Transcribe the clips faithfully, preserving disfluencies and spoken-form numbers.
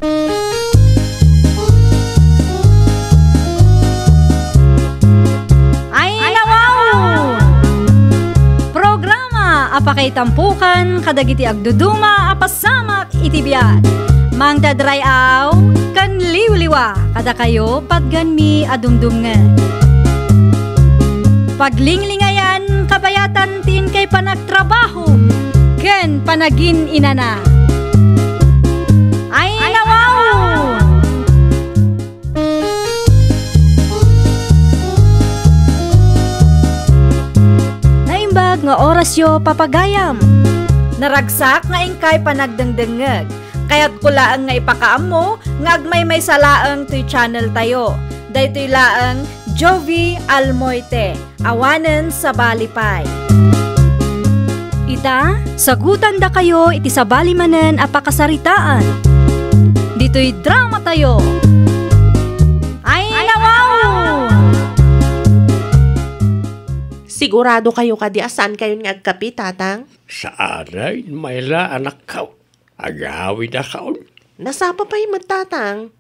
Ay, nawaw! Programa a pakaitampukan kadagiti agduduma a pasamak iti biag. Mangdadray-aw ken liwliwa kadakayo patgenmi a dumdumngeg. Paglinglingayan kabayatan ti inkay panagtrabaho ken panagin-inana. Ay, nawaw! Naimbag nga orasyo, papagayam. Naragsak nga inkay panagdengdengngeg. Kayatko laeng nga ipakaammo nga agmaymaysa laeng toy channel tayo. Daytoy laeng Jovi Almoite. Awanen sabali pay. Ita, sagutandakayo iti sabali manen a pakasaritaan. Ditoy drama tayo. Ay, nawaw! Sigurado kayo kadi a saan kayon nga agkape, Tatang? Saanen, Mayla, anakko. Agawidakon. Nasapa pay met, Tatang?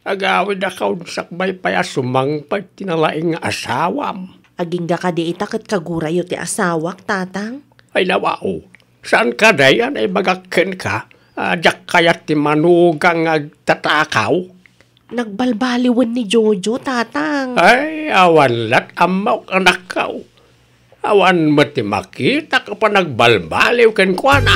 Agawidakon sakbay pay a sumangpet ti nalaing nga asawam. Agingga kadi ita ket kagurayo ti asawak, Tatang? Ay, nawaw. Saan kadi a naibagak kenka a diak kayat ti manugang nga agtatakaw? Nagbalbaliwen ni Jojo, Tatang. Ay, awan lat ammok, anakko. Awan met ti makitak a panagbalbaliw kenkuana.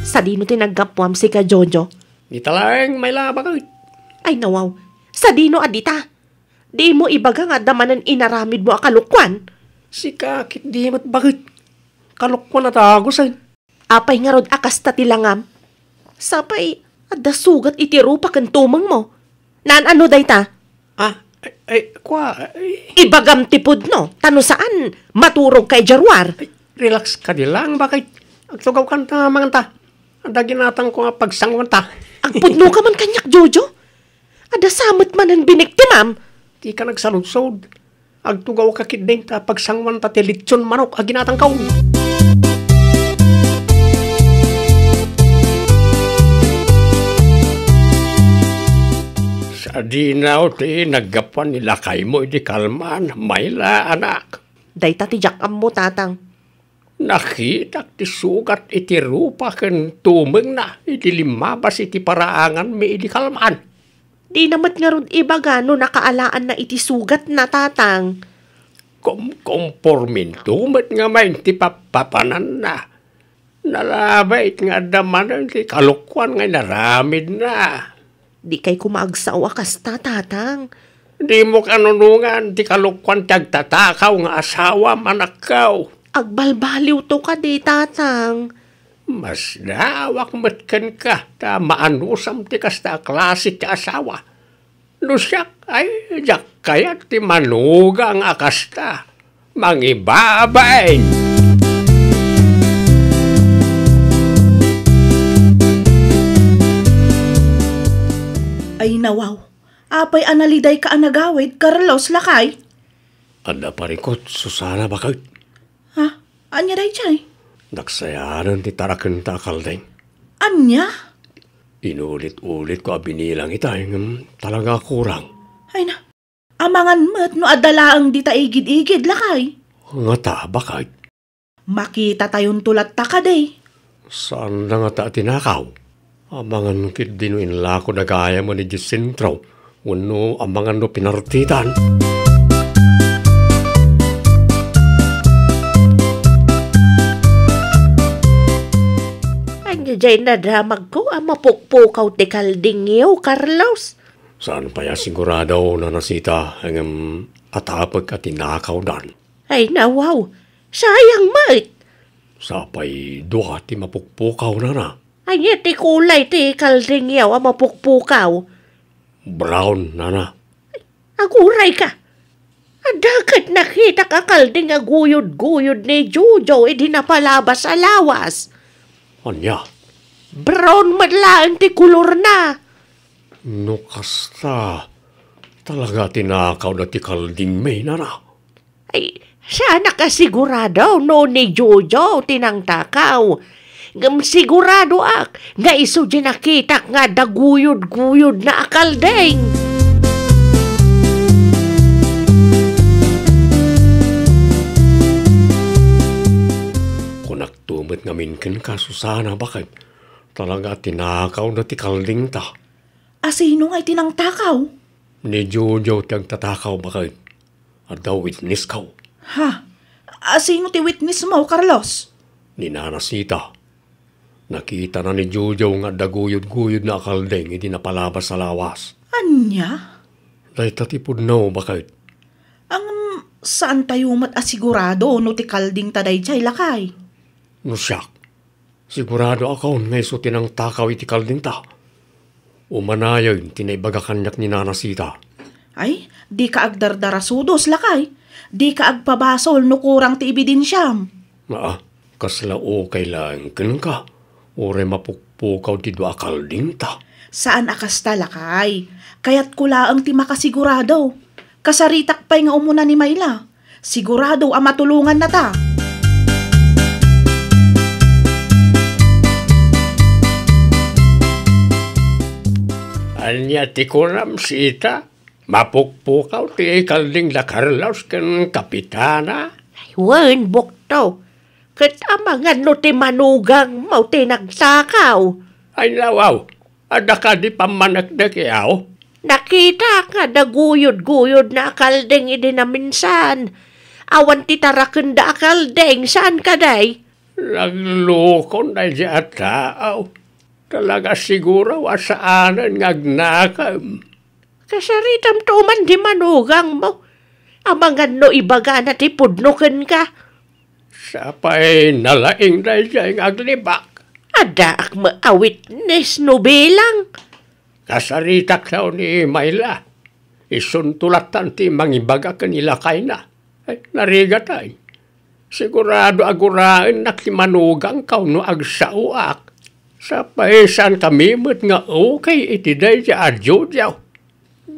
Sadino ti naggapuam sika, Jojo? Dita laeng, Mayla, baket. Ay, nawaw. Sadino a dita? Dimo ibaga nga adda manen inaramidmo a kalokuan? Sika ketdi met, baket. Kalokuan a dagusen. Apay ngarud a kasta ti langam? Sapay, adda sugat iti rupa ken tumengmo. Naan-ano dayta? Ah, ay, ay, kua, ay. Ibagam ti pudno, ta no saan, maturogka idiay ruar. Ay, relax kadi lang, baket. Agtugawkan ta, manganta. Adda ginatangko nga pagsanguanta. Agpudnoka man kaniak, Jojo. Adda sa met manen biniktimam. Dika nagsaludsod. Agtugawka ketdin ta pagsanguanta ti litson manok a ginatangko. Sadino ti naggapuan ni lakaymo idi kalman, Mayla, anak? Dayta ti diak ammo, Tatang. Nakitak ti sugat iti rupa ken tumengna idi limmabas iti paraanganmi idi kalman. Dina met ngarud ibaga no nakaalaanna iti sugatna, Tatang. Kumkomporminto met ngamin ti pappapananna. Nalabit nga adda manen ti kalokuan nga inaramidna. Dikay koma agsao a kasta, Tatang. Dimo kanunongan ti kalokuan ti agtatakaw nga asawam, anakko. Agbalbaliwto kadi, Tatang. Masdaawak met kenka ta maanusam ti kasta a klase ti asawa. No siak, ay, diak kayat ti manugang a kasta. Mangibabain! Ay, nawaw. Apay a nalidayka a nagawid, Carlos, lakay? Adda parikut, Susana, baket. Ha? Ania daydiay? Nagsayaanen ti tarakenta a kalding. Ania? Inulit-ulitko a binilang ita, ngem talaga a kurang. Ay na, amangan met no adda laeng dita igid-igid, lakay. Ngata, baket. Makitatayonto latta kadi. Saanda ngata a tinakaw? Amangan ketdi no inlako da gayamen idiay sentro, wenno amangan no pinartitan. Ania diay nadamagko a mapukpukaw ti kaldingyo, Carlos? Saan pay a sigurado, Nana Sita, ngem atapek a tinakawdan. Ay, nawaw. Sayang met. Sapay dua ti mapukpukaw, nana. Ania ti kulay ti kaldingyo a mapukpukaw? Brown, nana. Agurayka. Adda ket nakitak a kalding a guyod-guyod ni Jojo idi napalabas a lawas. Ania? Brown met laeng ti kolorna. No kasta, talaga tinakawda ti kaldingmi, nana. Ay, Saanak a sigurado no ni Jojo ti nangtakaw. Ngem siguradoak nga isu ti nakitak nga adda guyod-guyodna a kalding. Kunak to met ngamin kenka, Susana, baket. Talaga, tinakawda ti kaldingta. A sino nga iti nangtakaw? Ni Jojo ti agtatakaw, baket. Adda witnessko. Ha? A sino ti witnessmo, Carlos? Ni Nana Sita. Nakitana ni Jojo nga adda guyod-guyodna a kalding idi napalabas a lawas. Ania? Dayta ti pudno, baket. Ngem, saantayo met a sigurado no ti kaldingta daydiay, lakay? No siak, siguradoakon nga isu ti nangtakaw iti kaldingta. Umanayen ti naibaga kaniak ni Nana Sita. Ay, dika agdardarasudos, lakay. Dika agpabasol no kurang ti ebidensiam. Aa, kasla okay laeng kenka. Uray mapukpukaw ti dua a kaldingta. Saan a kasta, lakay. Kayatko laeng ti makasigurado. Kasaritak pay nga umuna ni Myla. Sigurado a matulongannata. Ania ti kunam, Sita? Mapukpukaw ti kalding da Carlos ken Kapitana? Ay, wen, bukto. Ket amangan no ti manugangmo ti nagtakaw? Ay, nawaw. Adda kadi pammaneknek, yaw? Nakitak nga adda guyod-guyodna a kalding idi naminsan. Awan ti tarakenda a kalding, saan kadi? Naglukon daydi a tao. Talaga siguro a saanen nga agnakem. Kasaritamto man ti manugangmo. Amangan no ibagana ti pudno kenka. Sapay nalaing daydiay nga aglibak. Addaak met a witness no bilang. Kasaritak laeng ni Myla. Isunto lattan ti mangibaga ken ni lakayna. Ay, narigatay. Sigurado a guraennak ti manugangko no agsaoak. Sapay saankami met nga okay iti daydiay a Jojo.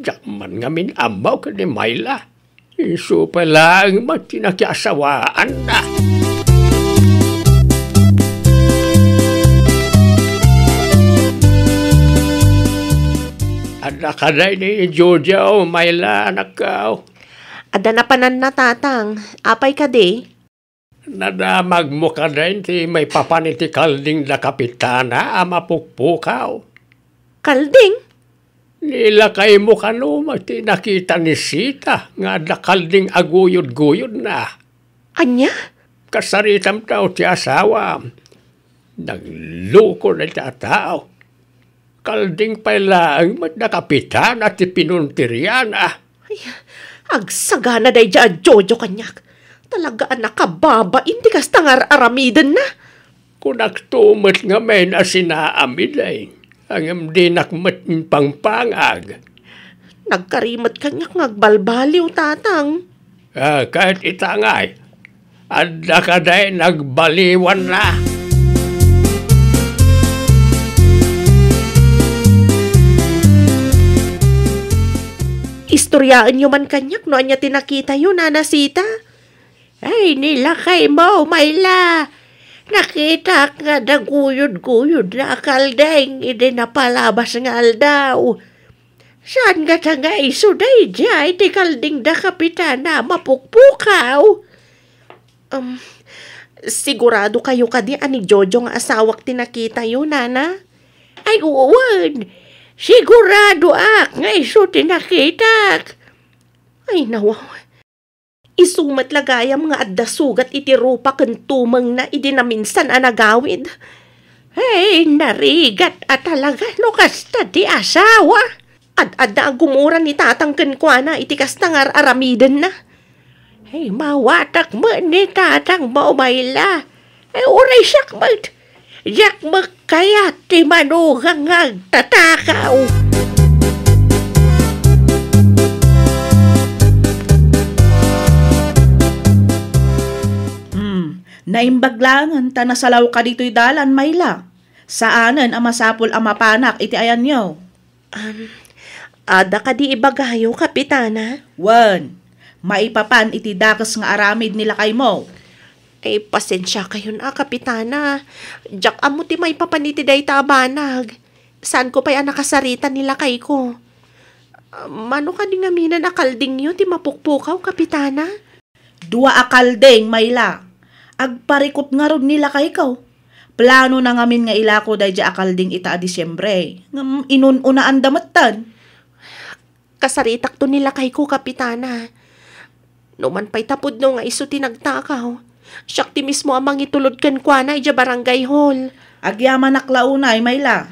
Diak man ngamin ammo ken ni Myla. Isu pay laeng met ti nakiasawaanna. Adda kadi ni Jojo, Myla, anakko? Adda napananna, Tatang. Apay kadi? Nadamagmo kadi ti maipapan iti kalding da Kapitana a mapukpukaw? Kalding? Ni lakaymo kano met ti nakita ni Sita nga adda kalding a guyod-guyodna? Ania? Kasaritamto ti asawam. Naglukon dayta a tao. Kalding pay laeng met da Kapitana ti pinuntirina. Ay, agsagana daydiay a Jojo kaniak. Talaga a nakababain ti kasta nga ar-aramidenna. Kunakto met ngamin a sinaamid, ay. Ngem dinak met impangpangag. Nagkari met kaniak nga agbalbaliw, Tatang. Ah, ket ita ngay, adda kadi nagbaliwanna? Istoryaenyo man kaniak no ania ti nakitayo, Nana Sita. Ay, ni lakaymo, Myla. Nakitak nga adda guyod-guyodna a kalding idi napalabas nga aldaw. Saan ngata nga isu daydiay ti kalding da Kapitana a mapukpukaw? Um, sigurado kayo kadi a ni Jojo nga asawak ti nakitayo, Nana? Ay, wen. Siguradoak nga isu ti nakitak. Ay, nawaw. Isu met la gayam nga adda sugat iti rupa ken tumengna idi naminsan a nagawid. Hey, narigat a talaga no kasta ti asawa. Ad-adda a gumura ni Tatang kenkuana iti kasta nga ar-aramidenna. Hey, mawatak met ni Tatangmo, Myla. Ay, uray siak met. Diak met kayat ti manugang nga agtatakaw. Hmm, naimbag laengen ta nasalawka ditoy dalan, Myla. Saanen a masapul a mapanak iti ayanyo. Um, adda kadi ibagayo, Kapitana? Wen, Maipapan iti dakes nga aramid ni lakaymo. Ay, pasensiakayon a, Kapitana. Diak ammo ti maipapan iti dayta a banag. Saanko pay a nakasarita ni lakayko. Mano kadi ngamin a kaldingyo ti mapukpukaw, Kapitana? Dua a kalding, Mayla. Agparikut ngarud ni lakayko. Planona ngamin nga ilako daydiay a kalding ita a Disiembre. Ngem inun-unaanda metten. Kasaritakto ni lakayko, Kapitana. Numan pay ta pudno nga isu ti nagtakaw, siak ti mismo a mangitulod kenkuana idiay barangay hall. Agyamanak la unay, Mayla.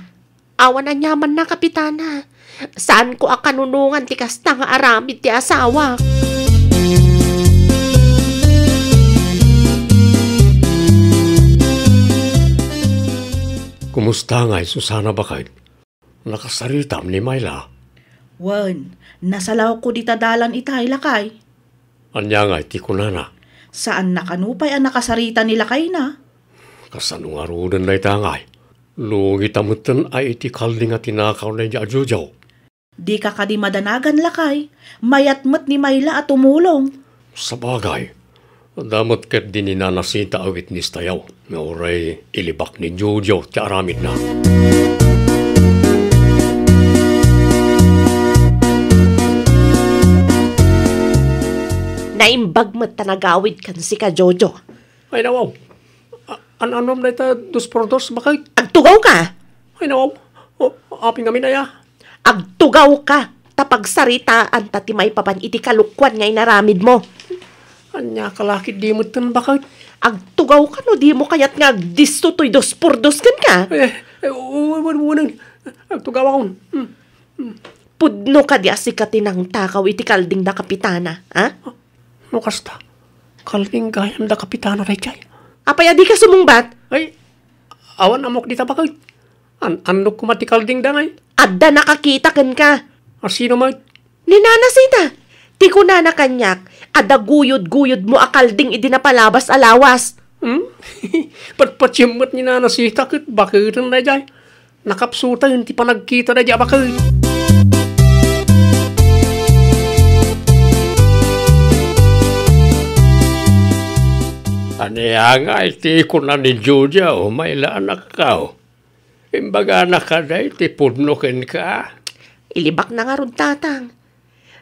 Awan aniamanna, Kapitana. Saanko a kanunongan ti kasta nga aramid ti asawak. Kumusta ngay, Susana, baket? Nakasaritam ni Mayla? Wen, nasalawko dita dalan itay, lakay. Ania ngay ti kunana? Saanna kano pay a nakasarita ni lakayna. Kasano ngaruden dayta ngay? Lugita metten a iti kalding a tinakawna idiay a Jojo. Dika kadi madanagan, lakay. Mayat met ni Mayla a tumulong. Sabagay, adda met ketdi ni Nana Sita a witness-tayo nga uray ilibak ni Jojo ti aramidna. Naimbag met ta nagawidkan sika, Jojo. Ay, nawaw. A-, an-anom dayta dos por dos, baket? Agtugawka? Ay, nawaw. O, apay ngamin aya? Agtugawka, ta pagsaritaanta ti maipapan iti kalokuan nga inaramidmo. Ania ka la ketdi metten, baket? Agtugawka no dimo kayat nga agdisso toy dos por dos kenka. Eh, eh, u-, u-, u-, uneng. Agtugawakon. Hmm. Hmm. Pudno kadi a sika ti nangtakaw iti kalding da Kapitana, ha? No kasta, kalding gayam da Kapitana daydiay. Apay a dika sumungbat? Ay, awan ammok dita, baket. An-, annok koma ti kalding da ngay. Adda nakakita kenka. A sino met? Ni Nana Sita. Ti kunana kaniak, adda guyod-guyodmo a kalding idi napalabas a lawas. Hmm? Patpatiem met ni Nana Sita ket baketen daydiay. Nakapsutaen ti panagkita daydiay a baket. Ania ngay ti kuna ni Jojo, Mayla, anakko? Imbagana kadi ti pudno kenka? Ilibakna ngarud, Tatang.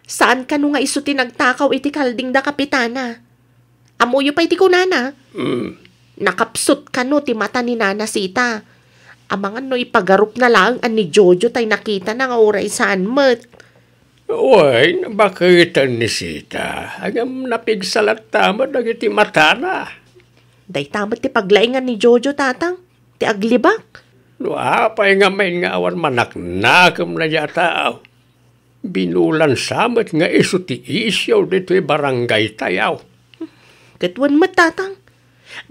Saan kano nga isu ti nagtakaw iti kalding da Kapitana? Ammoyo pay ti kunana? Mm. Nakapsut kano ti mata ni Nana Sita? Amangan no ipagarupna laeng a ni Jojo tay nakitana nga uray saan met. Wen, baketen ni Sita, ngem napigsa latta met dagiti matana. Dayta met ti paglaingan ni Jojo, Tatang, ti aglibak. No apay ngamin nga awan manaknakemna a tao, binulan sa met nga isu ti isyu ditoy barangaytayo. Ket wen met, Tatang,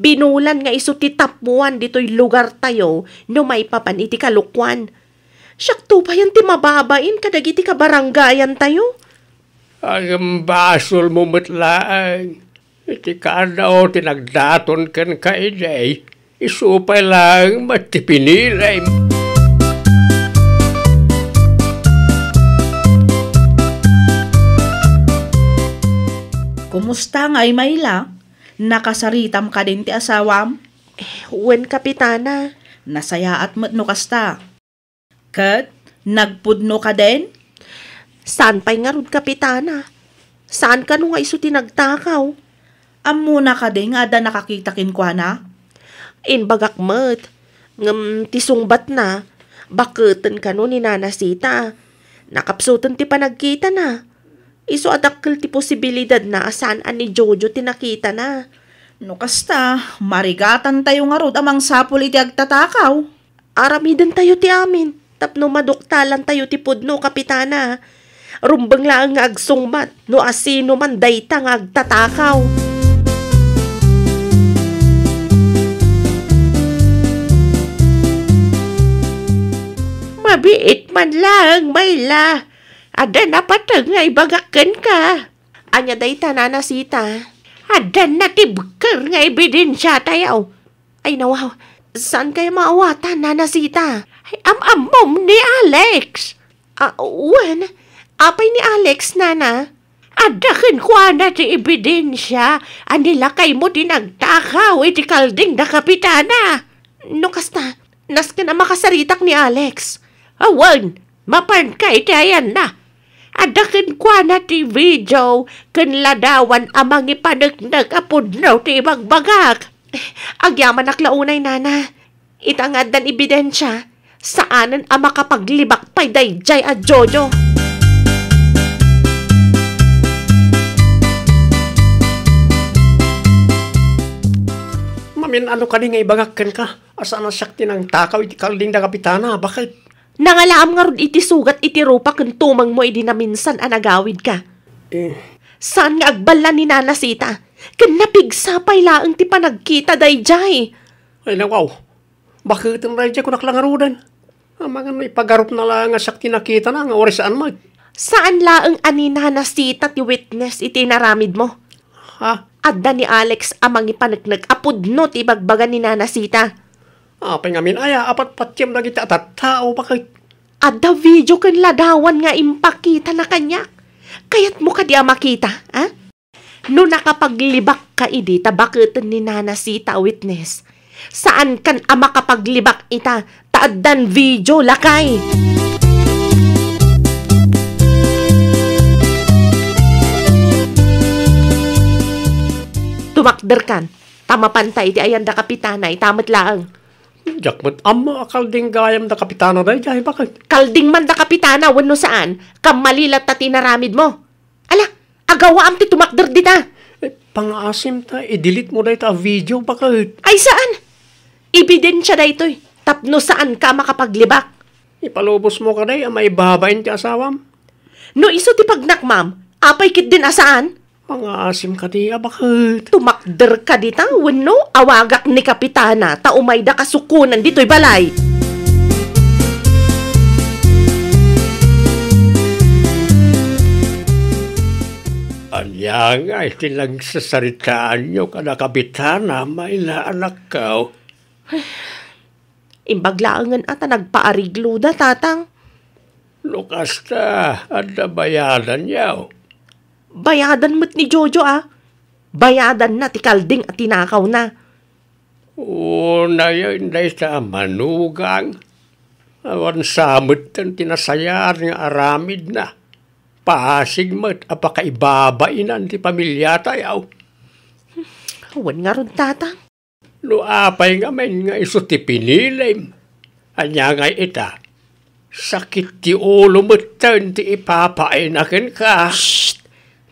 binulan nga isu ti tappuan ditoy lugartayo no maipapan iti kalokuan. Siakto payen ti mababain kadagiti kabarangayantayo. Ngem basolmo met laeng. Iti kaano ti nagdaton kenka idi, isu pay laeng met ti pinilim. Kumusta ngay, Mayla? Nakasaritam kadin ti asawam? Eh, wen, Kapitana. Nasayaat met no kasta. Ket nagpudno kadin? Saan pay ngarud, Kapitana. Saan kano nga isu ti nagtakaw. Ammona kadi nga adda nakakita kenkuana? Imbagak met. Ngem ti sungbatna, baketen kano ni Nana Sita. Nakapsuten ti panagkitana. Isu a dakkel ti posibilidadna a saan a ni Jojo ti nakitana. No kasta, marigatantayo ngarud a mangsapul iti agtatakaw. Aramidentayo ti amin tapno maduktalantayo ti pudno, Kapitana. Rumbeng laeng nga agsungbat no asinoman dayta nga agtatakaw. Mabiit man laeng, Mayla. Adda napateg nga ibagak kenka. Ania dayta, Nana Sita? Adda natibker nga ebidensiatayo. Ay, nawaw. Saan kaya maawatan, Nana Sita? Ay, am-ammom ni Alex. Ah, wen. Apay ni Alex, Nana? Adda kenkuana ti ebidensia a ni lakaymo ti nagtakaw iti kalding da Kapitana. No kasta, nasken a makasaritak ni Alex. Awan, mapanka iti ayanna. Adda kenkuana ti video ken ladawan a mangipaneknek a pudno ti ibagbagak. Agyamanak la unay, Nana. Ita nga addan ebidensia, saanen a makapaglibak pay daydiay a Jojo. Mamin-ano kadi nga ibagak kenka a saan a siak ti nangtakaw iti kalding da Kapitana, baket? Nangalaam ngarud iti sugat iti rupa ken tumengmo idi naminsan a nagawidka. Eh. Saan nga agballa ni Nana Sita, ken napigsa pay laeng ti panagkita daydiay. Ay, nawaw. Baketen daydiay kunak la ngaruden. Amangan no ipagarupna laeng a siak ti nakitana nga uray saan met. Saan laeng a ni Nana Sita ti witness iti inaramidmo? Ha? Adda ni Alex a mangipaneknek a pudno ti ibagbaga ni Nana Sita. Apay ngamin aya a patpatiem dagiti a tattao, baket? Adda video ken ladawan nga impakitana kaniak. Kayatmo kadi a makita, a? No nakapaglibakka idi ta baketen ni Nana Sita a witness, saankan a makapaglibak ita ta addan video, lakay. Tumakderkan, ta mapanta iti ayan da Kapitana, ita met laeng. Diak met ammo a kalding gayam da Kapitana daydiay, baket? Kalding man da Kapitana wenno saan, kammali latta ti inaramidmo. Ala, agawaam ti tumakder dita. Eh, pangaasim ta i-delete mo dayta a video, baket? Ay, saan? Ebidensia daytoy tapno saanka a makapaglibak. Ipalubos mo kadi a maibabain ti asawam? No isu ti pagnakmam, apay ketdin a saan? Pangaasim kadi a baket. Tumakder ka dita wenno awagak ni Kapitana ta umayda kasukonan ditoy balay. Ania ngay ti nagsasaritaanyo kada Kapitana, Mayla, anakko? Imbag laengen a ta nagpaarigloda, Tatang. No kasta, adda bayadanyo. Bayadan met ni Jojo, a. Bayadanna ti kalding a tinakawna. Unayen dayta a manugang. Awan sa metten ti nasayaat nga aramidna. Pasig met a pakaibabainan ti pamiliatayo. Awan ngarud, Tatang. No apay ngamin nga isu ti pinilim, ania ngay ita? Sakit ti ulo metten ti ipapaayna kenka. Shh!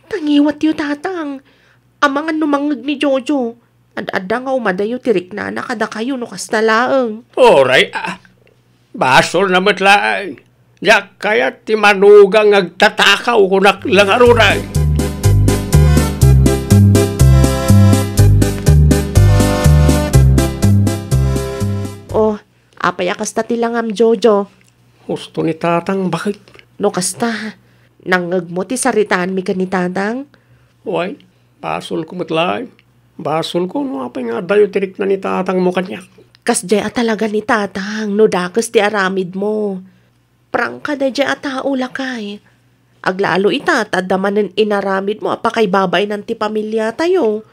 Tangiwatyo, Tatang. Amangan no mangngeg ni Jojo, ad-adda nga umadayo ti riknana kadakayo no kasta laeng. Uray, a. Basolna met laeng. Diak kayat ti manugang nga agtatakaw, kunak la ngaruden. Oh, apay a kasta ti langam, Jojo? Husto ni Tatang, baket? No kasta, nangngegmo ti saritaanmi ken ni Tatang? Wen, basolko met laeng. Basolko no apay nga adayo ti rikna ni Tatangmo kaniak. Kasdiay a talaga ni Tatang no dakes ti aramidmo. Prangka daydiay a tao, lakay. Aglalo ita ta adda manen inaramidmo a pakaibabainan ti pamiliatayo.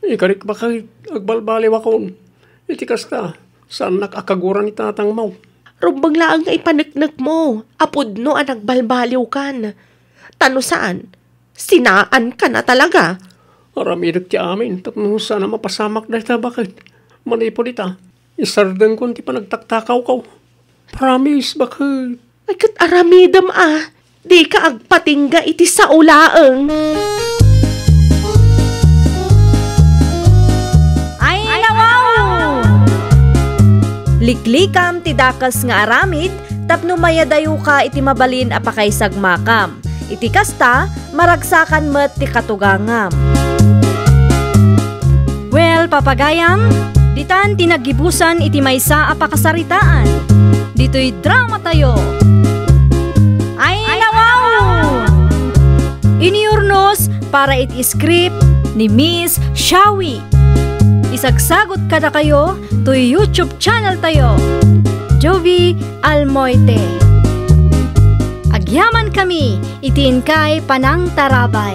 Ikarik, baket, agbalbaliwakon. Iti kasta, saannak a kagura ni Tatangmo. Rumbeng laeng nga ipaneknekmo a pudno a nagbalbaliwkan. Ta no saan, sinaankan a talaga. Aramidek ti amin tapno saan a mapasamak dayta, baket. Manipud ita, isardengkon ti panagtaktakawko. Promise, baket. Ay, ket aramidem a, dika agpatingga iti sao laeng. Ay, nawaw! Liklikam ti dakes nga aramid tapno mayadayoka iti mabalin a pakaisagmakam. Iti kasta, maragsakan met ti katugangam. Well, papagayam, ditan ti naggibusan iti maysa a pakasaritaan. Ditoy dramatayo. Ay, nawaw! Iniurnos para iti script ni Miss Shawi. Isagsagut kadakayo toy YouTube channel tayo, Jovie Almoite. Agyaman kami iti inkay panangtarabay.